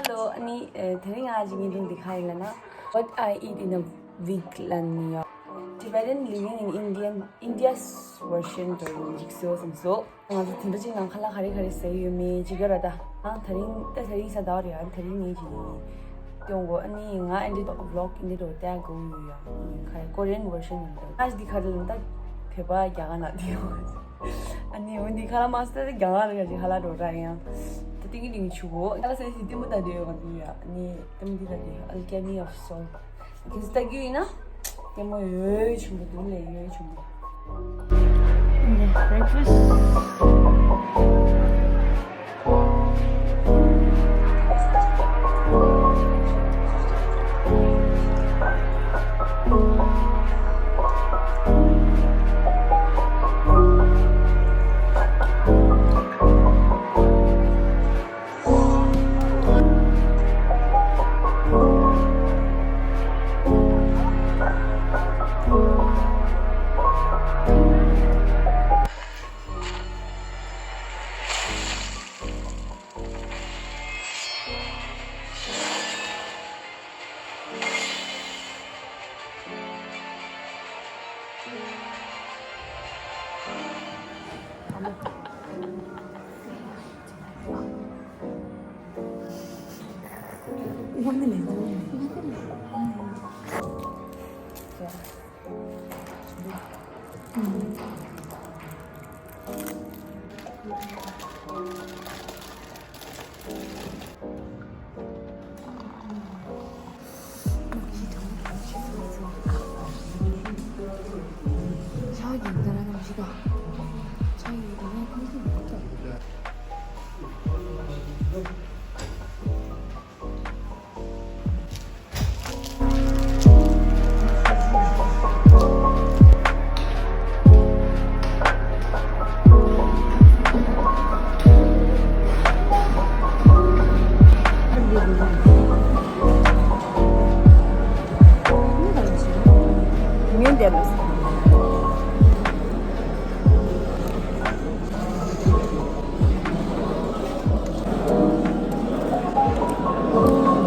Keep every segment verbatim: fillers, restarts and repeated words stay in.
Hello, ཨ་ནི། ཨ། དེ་རིང་ང་གཅིག་བརྙན་ཐུང་འདི་ག་ཡིན་ལབ་ན། What I eat in a week ལབ་ནི་ཡོད། Tibetan living in Indian, India's version དུ་ཡིན་ཅིག་བཟོས་སོང་། ང་ཚོ་དེ་འདྲ་ཅིག་ནང་ཁ་ལག་ག་རེ་ག་རེ་ཟ་ཡི་ཡོད་མེད་ཅིག་ག་ར་ད། ཨ། དེ་རིང་ད་དེ་རིང་གཟའ་ཟླ་བ་རེད། ཨ། དེ་རིང་ངས་ཅིག་ཡིན་སྟོན་གོ། ཨ་ནི་ང་ཨེ་འདྲ་vlog ཨེ་འདྲ་འགྲོ་བལྟ་དགོས་ཡོད་ཡ། ཨ་ནི་ཁ་Korean version ཡིན་འདུག་ཨ་འདི་ག་རེ་ལབ་ན་ད་བོད་པ་རྒྱ་གར་ན་དེ་ཡོད། ཨ་ནི་འོ་འདི་ཁ་ལག་མ་ཟ་ད་རྒྱ་གར་ལ་ཅིག་ཁ་ལག་འགྲོ་ར་ཡང་། ད་ཏིང་ངེ་ཏིང་ངེ་ཆུ་བོ་ཁ་ལག་ཟ་ཞིག་ལྟད་མོ་ལྟ་དུས་ཡོད་ག་འདུག་ཡ། ཨ་ནི་ལྟད་མོ་འདི་ལྟ་དུས་Alchemy of Soul། གལ་སྲིད་ལྟ་རྒྱུ་ཡིན་ན་ལྟད་མོ་ཡོད་ཆེན་པོ་འདུག་ལས་ཡོད་ཆེན་པོ། Breakfast.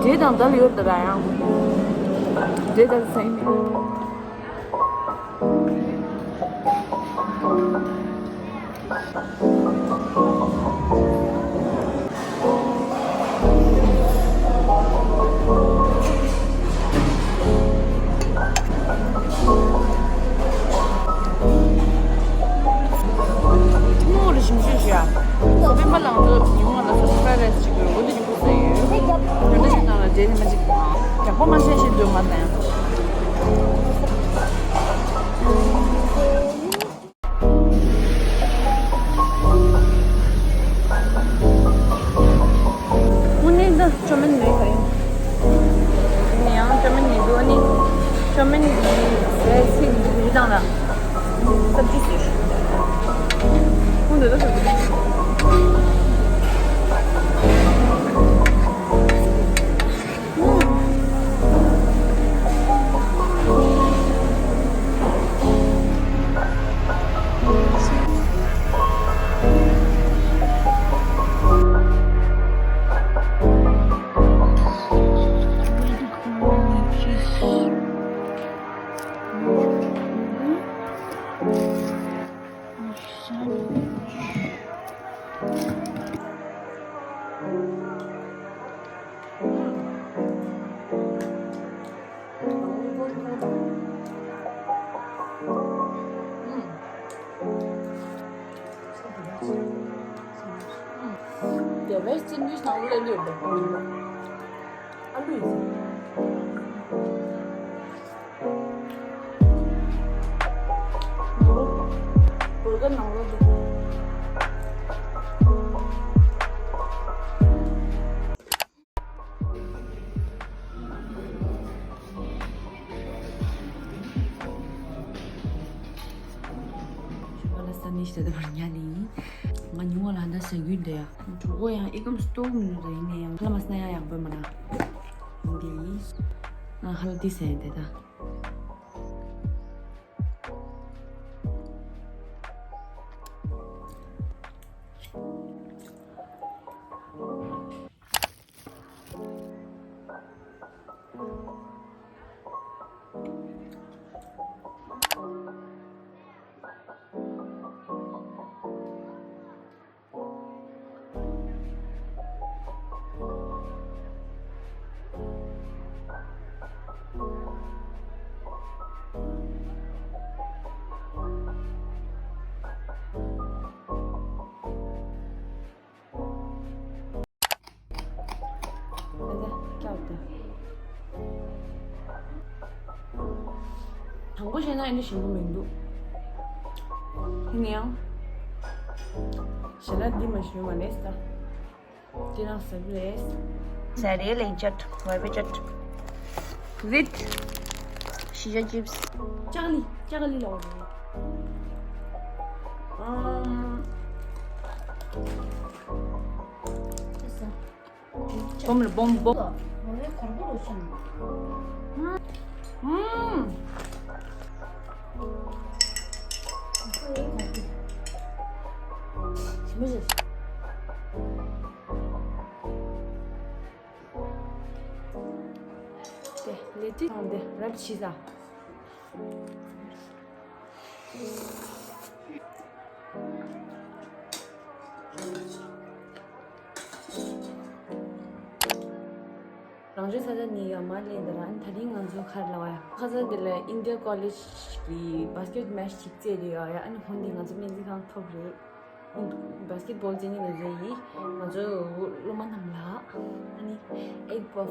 འབྲས་དང་ལྡན་ཡོད་ད་ར་ཡང་། འབྲས་དང་ཟ་ཡི་མེད། ཐུན་མོང་ལ་ཞིབ་འཇུག་ཞུ་ཡ། ས་པཎ་པ་ལང་ཚོ་ཉི་མ་ལ་སོ་སོ་ཕ་རེ་སི་ཅིག་དགོས་འདི་ཉུང་པོ་ཟེར་ཡོད། དོན་དག་ཞིག་ནང་ལ་རྗེས་ནི་མ་ཅིག་ཡག་པོ་མ་བཤད་ཤེས་འདུག་མ་ཟད། དངོས་གནས་འདི་ཅོ་མིན་རེད་ག་ཡིན། ཡིན་ན་ཡང་ཅོ་མིན་ཡིན་འདུག་ཨ་ནི་ཅོ་མིན་གྱི་ཟས་ཚིག་འདུག་རི་དང་ལ་སབ་ཇི་ཟོས་ཤིག་ཁོང་འདོད་པ་ཟོས། རྒྱ་བལ་སྤྱི་འདུས་ནང་ལ་སླེབས་ཡོད་པ། ཨ་ལུས། ནང་ལོགས། བོད་སྐད་ནང་ལོགས་འདུག་ཞོགས་པ་ལ་ས་གནས་ཤིག་ཏུ་བར་ཉལ་ནས་ཡིན། ང་ཉུང་བ་ལ་ཧ་ད་ཟ་རྒྱུ་འདི་ཡ། གྲོད་ཁོག་ཡང་ཨི་ཀམ་སྟོང་མི་འདུག་ད་ཡིན་ནའི་ཡང་ཁ་ལག་མ་ཟ་ན་ཡང་ཡག་པོ་མ་ར། འདི་ཡིན། ང་ཁ་ལག་འདི་ཟ་ཡིན་དེ་ད། དང་པོ་བཤད་ན་ཨ་ནི་ཞིམ་པོ་མི་འདུག་དེ་ནས་ཡང་ཞལ་ལག་འདི་མ་ཞིམ་པ་མ་རེད་ད། འདི་རང་ཟ་གི་རེད། ཟ་རེད་ལན་ཅོཊ་ཝེ་བེ་ཅོཊ་with shisha chips. ཅག་ལི་ཅག་ལི་ལོ་རེད། ཨམ། ཨེ་ས། བོམ་ལ་བོམ་བོམ། དེ་ལས་ཏི་དང་དེ་རབ་ཆི་ས། རང་བྱུང་ས་ཆ་ནི་ཡ་མ་ལེན་དེ་ར་ད་རིང་ང་ཚོ་ཁར་ལ་བ་ཡ་ཁ་ས་དེ་ལ་ཨིན་ཌི་ཡ་ཀོ་ལེཇ་གི་བྷ་སི་ཀེཊ་མེཆ་ཅིག་རྩེ་རེད་ཡ། ཡ་ཨ་ནི་ཧོན་དེ་ང་ཚོ་སྨན་རྩིས་ཁང་ཐོབ་རེད། བྷ་སི་ཀེཊ་བོལ་རྩེ་ནི་ང་ཚོ་ཡི་ང་ཚོ་སློབ་མ་རྣམས་ལ་ཨ་ནི་ཨེག་པབ་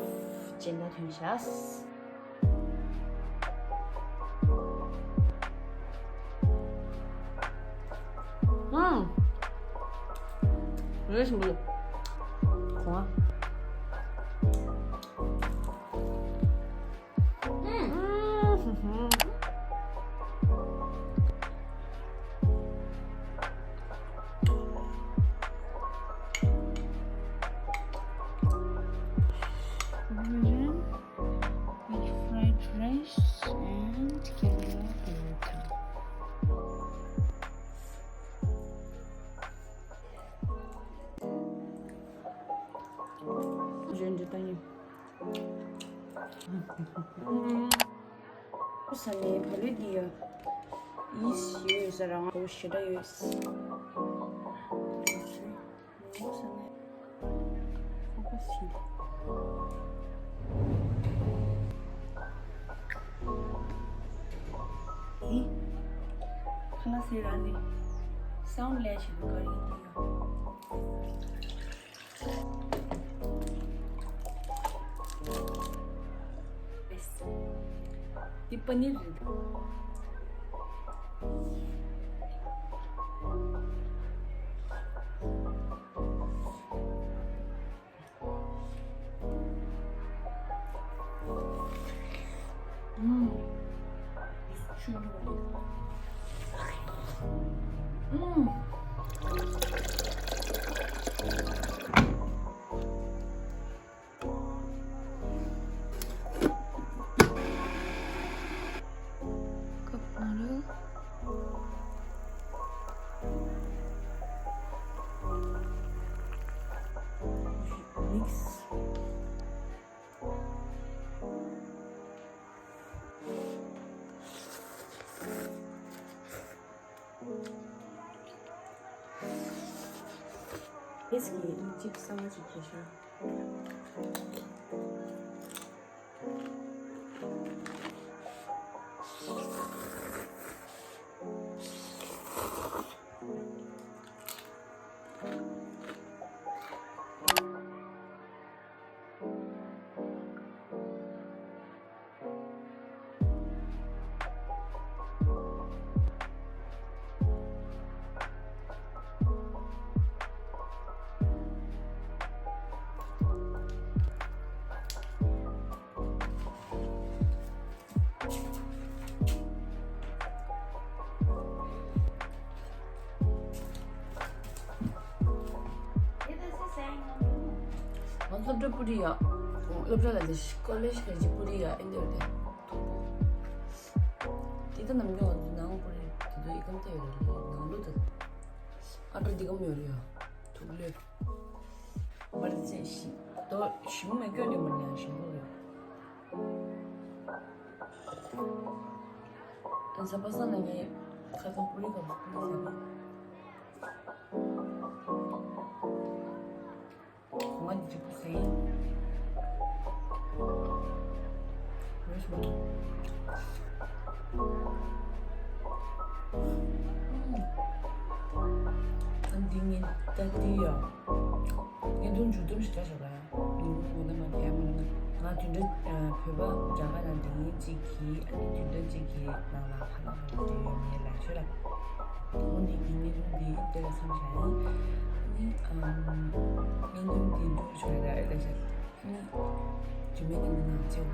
སྦྱིན་བདག་ཐོན་ཤག་ཨང་། རེས་འདུག་གོང་། ཨང་། With fried rice and Kerala burrito. ཟ་ནས་བ་ལི་འདི་ཡ་ཡིས་ཡོད་ས་རང་ཁོ་ཞེ་དྲག་ཡོད། ཟ་ནས་ཁོ་པ་སི། ཨི། ཁ་ལག་ཟེར་ར་ནི་སའུན་ལས་ཞིག་ག་རེ་ཡིན་དེ་ཡ། འདི་པ་ནིར་རེད། ཨུམ། ཆུ་ལོག་ཨུམ། Cup noodle. Mix. ཨེ་སི་ཀྱི་ཅིབ་སི་གསར་པ་ཅིག་རྒྱག་ཤོག་ང་སློབ་གྲྭ་པུ་རི་ཡ། སློབ་གྲྭ་ལ་འདི་ཀོ་ལེཇ་ག་ཅི་པུ་རི་ཡ་ཨེ་འདི་རེད། དེ་ད་ནམ་རྒྱུན་ང་ཚོ་ནང་པུ་རི་དེ་ཚོ་ཨི་ཀམ་ཏེ་ཡོད་རེད་ནང་ལོ་དེ། ཨ་ཏྲ་འདི་ཀམ་ཡོད་རེད་ཡ། ཐུག་ལོས། མར་ཙེ་ཞིམ་དོ་ཞིམ་མེད་སྐྱོན་ནི་མར་ཡང་ཞིམ་པོ་རེད། ཨ་ཟ་པ་ས་ན་ངས་ཁ་ཚང་པུ་རི་ག་པུ་རི་ཟ་གི། གོང་མ་འདི་ཅིག་པུ་ཟ་ཡིན། རེས་མོ། ཨ་འདི་ངས་ད་འདི་ཡ། ངས་འདུག་མཇུག་སྡོམ་ཞིག་བྱ་བཞག་པ་ཡ། ངས་འདུག་ངོ་ན་མ་དེ་ཡ་མ་ན་ན། ང་དུས་འདྲ་བོད་པ་རྒྱ་གར་ནང་འདི་ཡིན་གཅིག་གིས་ཨ་ནི་དུས་འདྲ་གཅིག་གི་ནང་ལ་ཕ་ལ་ཕ་ལ་དེ་ཡོད་མེད་ལ་ཤོད་ལ། དེ་འདི་གི་ཉིན་འདི་དེ་ལ་བསམ་བྱ་ཡིན། ཨ་ནི་ཉིན་འདི་འདུག་ཆོག་ཡ་ཨེ་ལ་ཤ་ཨ་ནི་ཇུ་མེད་ཀྱི་ནང་ཆེ་བ།